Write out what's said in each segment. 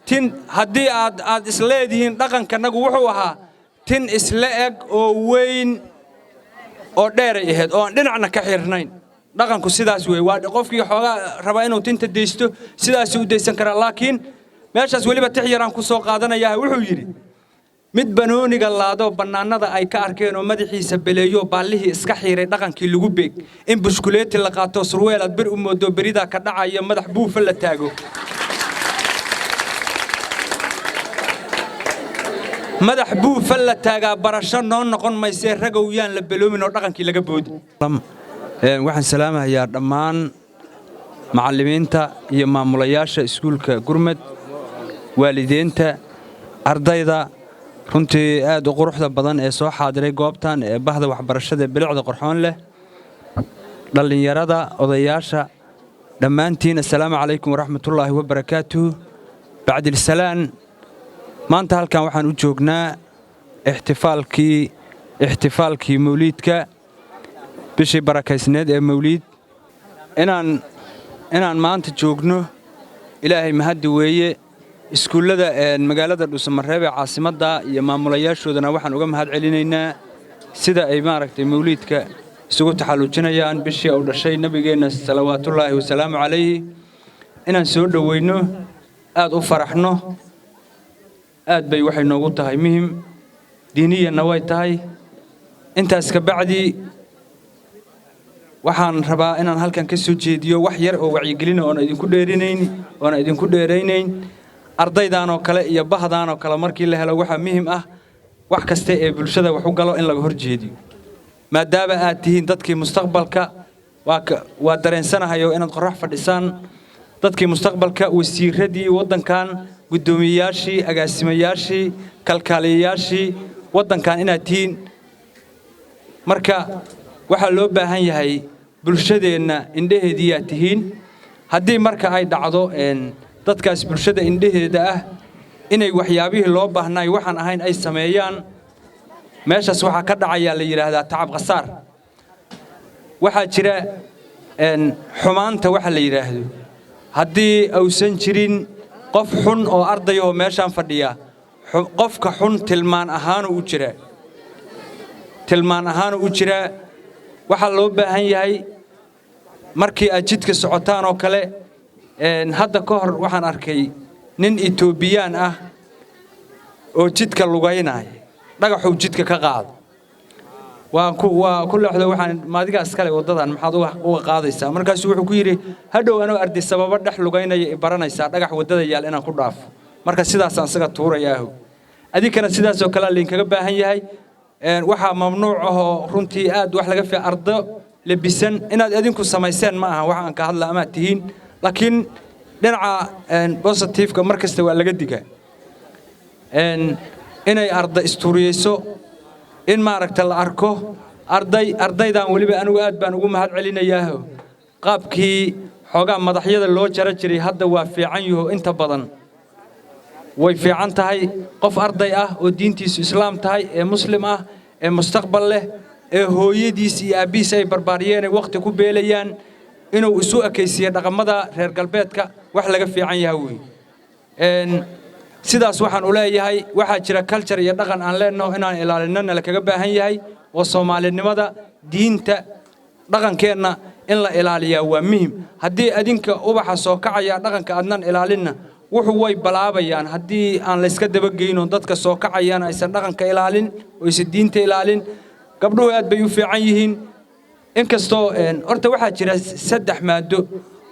Tin haddii aad isleedihiin, dhaqankanagu wuxuu ahaa tin isla eg oo weyn oo dheeray ahayd oo aan dhinacna ka xirnayn. Dhaqanku sidaas weeye. Waa qofkii xoogaa raba inuu tinta deysto, sidaasuu u daysan karaa. Laakiin meeshaas weliba tix yaraan ku soo qaadanayaa. Wuxuu yidhi: mid banooniga laadoo bannaanada ay ka arkeen oo madaxiisa beleeyo, baallihii iska xiiray, dhaqankii lagu beeg in bushkuleeti la qaato, surweelaad bir u moodo beridaa ka dhacayo, madax buufa la taago, madax buufa la taagaa barasho noo noqon maysee, ragow yaan la beloomin oo dhaqankii laga boodi. Waxaan salaamahayaa dhammaan macallimiinta iyo maamulayaasha iskuulka Gurmed, waalidiinta, ardayda runtii aad u quruxda badan ee soo xaadiray goobtan, ee bahda waxbarashada ee bilicda qorxoon leh, dhallinyarada, odayaasha, dhammaantiin assalaamu calaykum waraxmatullaahi wabarakaatuh. Bacdilsalaan, maanta halkan waxaan u joognaa ixtifaalkii mawliidka, bishii barakaysneed ee mawliid. Inaan maanta joogno Ilaahay mahaddi weeye. Iskuullada magaalada Dhuusamareeb ee caasimadda iyo maamulayaashoodana waxaan uga mahad celinaynaa sida ay maaragtay mawliidka isugu taxalluujinayaan, bishii uu dhashay Nebigeenna salawaatullaahi wasalaamu calayhi. Inaan soo dhoweynno, aad u faraxno, aad bay waxay noogu tahay muhim, diiniyanna way tahay. Intaas ka bacdi, waxaan rabaa inaan halkan ka soo jeediyo wax yar oo wacyigelina oona idinku dheeraynayn. Ardaydan oo kale iyo bahdan oo kale markii la helo, waxaa muhim ah wax kasta ee bulshada wax u galo in laga hor jeediyo, maadaama aad tihiin dadkii mustaqbalka. Waa dareensanahayo inaad qorrax fadhisaan. Dadkii mustaqbalka, wasiiradii waddankan, guddoomiyeyaashii, agaasimayaashii, kalkaaliyayaashii waddankan inaad tihiin. Marka waxaa loo baahan yahay bulshadeenna indhaheediiyaad tihiin. Haddii marka ay dhacdo dadkaas bulshada indhaheeda ah inay waxyaabihii loo baahnay waxaan ahayn ay sameeyaan, meeshaas waxaa ka dhacayaa la yidhaahdaa tacab khasaar. Waxaa jira xumaanta waxa la yidhaahdo. Haddii uusan jirin qof xun oo ardayahoo meeshaan fadhiya, qofka xun tilmaan ahaanu u jiraa, tilmaan ahaanu u jiraa. Waxaa loo baahan yahay markii aad jidka socotaan oo kale. Hadda ka hor waxaan arkay nin Etoobiyaan ah oo jidka lugaynaya, dhagaxuu jidka ka qaado. Waa ku leexdo, waxaan maadigaa iskale waddadan, maxaad uga qaadaysaa? Markaasuu wuxuu ku yidhi: hadhow anoo ardi sababo dhex lugaynaya i baranaysaa dhagax waddada yaal inaan ku dhaafo, marka sidaasaan isaga tuurayaaho. Adinkana sidaasoo kalea laydinkaga baahan yahay. Waxaa mamnuuc ahoo runtii aad wax laga fi ardo lebisan inaad adinku samayseen ma aha wax aan ka hadla amaad tihiin, laakiin dhinaca positiveka mar kasta waa laga digaa inay arda istuuriyeyso, in maaragta la arko arday. Ardaydan weliba anigu aad baan ugu mahad celinayaaho. Qaabkii xoogaa madaxyada loo jara jiray hadda waa fiican yaho, inta badan way fiican tahay. Qof arday ah oo diintiisu Islaam tahay, ee Muslim ah, ee mustaqbal leh, ee hooyadiis iyo aabbihiis ay barbaariyeen ay wakhti ku beelayaan, inuu isu ekaysiiyo dhaqamada reer galbeedka wax laga fiican yaha wey. Sidaas waxaan u leeyahay, waxaa jira culture iyo dhaqan aan leenaho inaan ilaalinana lakaga baahan yahay, oo Soomaalinimada, diinta, dhaqankeenna in la ilaaliyaa waa muhim. Haddii adinka ubaxa soo kacaya dhaqanka aadnan ilaalinna, wuxuu way balaabayaan. Haddii aan layska dabageyno, dadka soo kacayaan aysan dhaqanka ilaalin oo aysan diinta ilaalin. Gabdhuhu aad bay u fiican yihiin, inkastoo horta waxaa jira saddex maado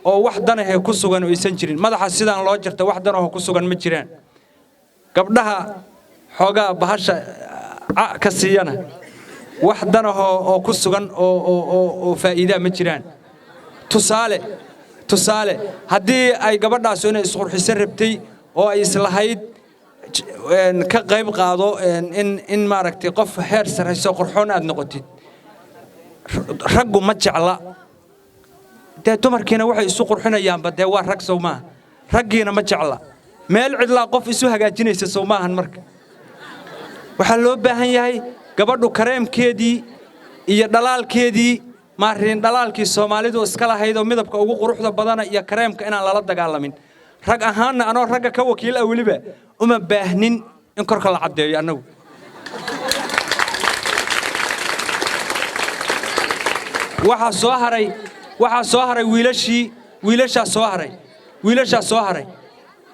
oo wax danahe ku sugan oo aysan jirin. Madaxa sidaan loo jarta wax danaho ku sugan ma jiraan. Gabdhaha xoogaa bahasha ka siiyana wax danahoo oo ku sugan oo faa'iidaa ma jiraan. Tusaale, haddii ay gabadhaasu inay isqurxiso rabtay oo ay islahayd ka qayb qaado in maaragtay qof heer sarrayso qurxoon aad noqotid, raggu ma jecla. Dee dumarkiina waxay isu qurxinayaanba dee waa rag, sow maaha? Raggiina ma jecla. Meel cidlaa qof isu hagaajinaysa, sow maahan? Marka waxaa loo baahan yahay gabadhu kareemkeedii iyo dhalaalkeedii, maariin dhalaalkii Soomaalidu iska lahayd oo midabka ugu quruxda badana iyo kareemka inaan lala dagaalamin. Rag ahaanna, anoo ragga ka wakiil ah weliba, uma baahnin in korka la caddeeyo annagu. Waxaa soo haray, waxaa soo haray wiilashii, wiilashaa soo haray, wiilashaa soo haray.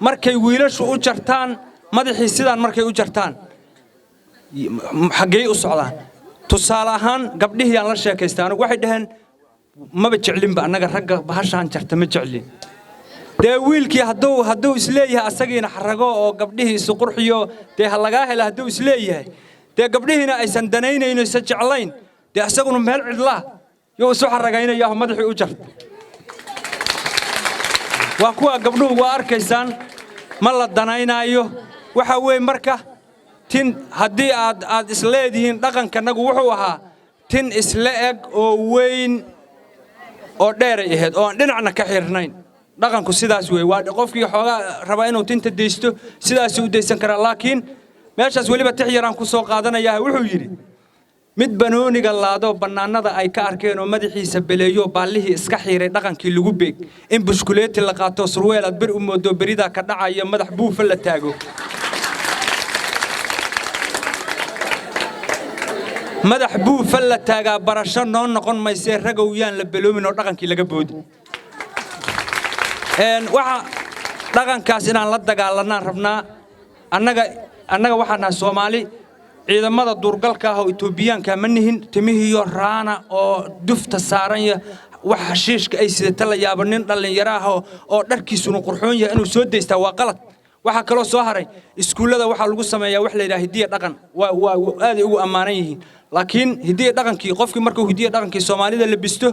Markay wiilashu u jartaan madaxii sidaan, markay u jartaan, xaggey u socdaan? Tusaale ahaan, gabdhihii aan la sheekaystay anigu waxay dhaheen: "Maba jeclinba annaga ragga bahashaan jarta, ma jeclin." Dee wiilkii hadduu isleeyahay asagiina xarago oo gabdhihii isu qurxiyo, dee ha lagaa hela hadduu isleeyahay, dee gabdhihiina aysan danaynayno, isa jeclayn, dee asaguna meel cidlaa yuu isu xaragaynaya madaxii u jarta. Waa kuwa gabdhuhu, waa arkaysaan, ma la danaynaayo. Waxa weeye marka tin haddii aad isleedihiin, dhaqankanagu wuxuu ahaa tin isla eg oo weyn oo dheeray ahayd oo aan dhinacna ka xirnayn. Dhaqanku sidaas weeye. Waa qofkii xoogaa raba inuu tinta deysto, sidaasuu u daysan karaa. Laakiin meeshaas weliba tix yaraan ku soo qaadanayaa. Wuxuu yidhi: mid banooniga laado, bannaanada ay ka arkeen, oo madaxiisa beleeyo, baallihii iska xiiray, dhaqankii lagu beeg in bushkuleeti la qaato, surweel aad bir u moodo, beridaa ka dhacayo, madax buufa la taago, madax buufa la taagaa barasho noo noqon maysee, ragow yaan la beloomin oo dhaqankii laga boodi. Waxa dhaqankaas inaan la dagaalanaan rabnaa. Annaga waxaan nahay Soomaali. Ciidamada duurgalka ah oo Itoobiyaanka ma nihin. Timihiiyo raana oo dufta saaran ya wax hashiishka ay sidata la yaabo, nin dhallinyaro ah oo dharkiisuna qurxoon yahay inuu soo daystaa waa qalad. Waxaa kaloo soo haray, iskuullada waxaa lagu sameeyaa wax la yidhaha hidiya dhaqan. Waa aaday ugu ammaanan yihiin, laakiin hidiya dhaqankii, qofkii markuu hidiya dhaqankii Soomaalida labisto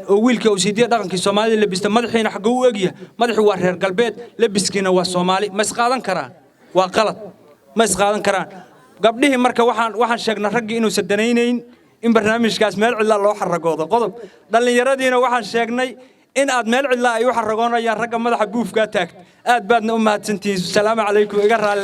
oo wiilka uu hidiya dhaqankii Soomaalida labisto, madaxiina xagguu u egyahay? Madaxu waa reer galbeed, labiskiina waa Soomaali. Ma isqaadan karaan? Waa qalad, ma isqaadan karaan. Gabdhihii marka waxaan sheegnay raggii inuusan danaynayn in barnaamijkaas meel cidlaa loo xaragoodo. Qodob dhallinyaradiina waxaan sheegnay in aad meel cidlaa ay u xaragoonayaan ragga madaxa buufkaa taagta. Aad baadna u mahadsantihiin. Salaamu calaykum, iga raalli.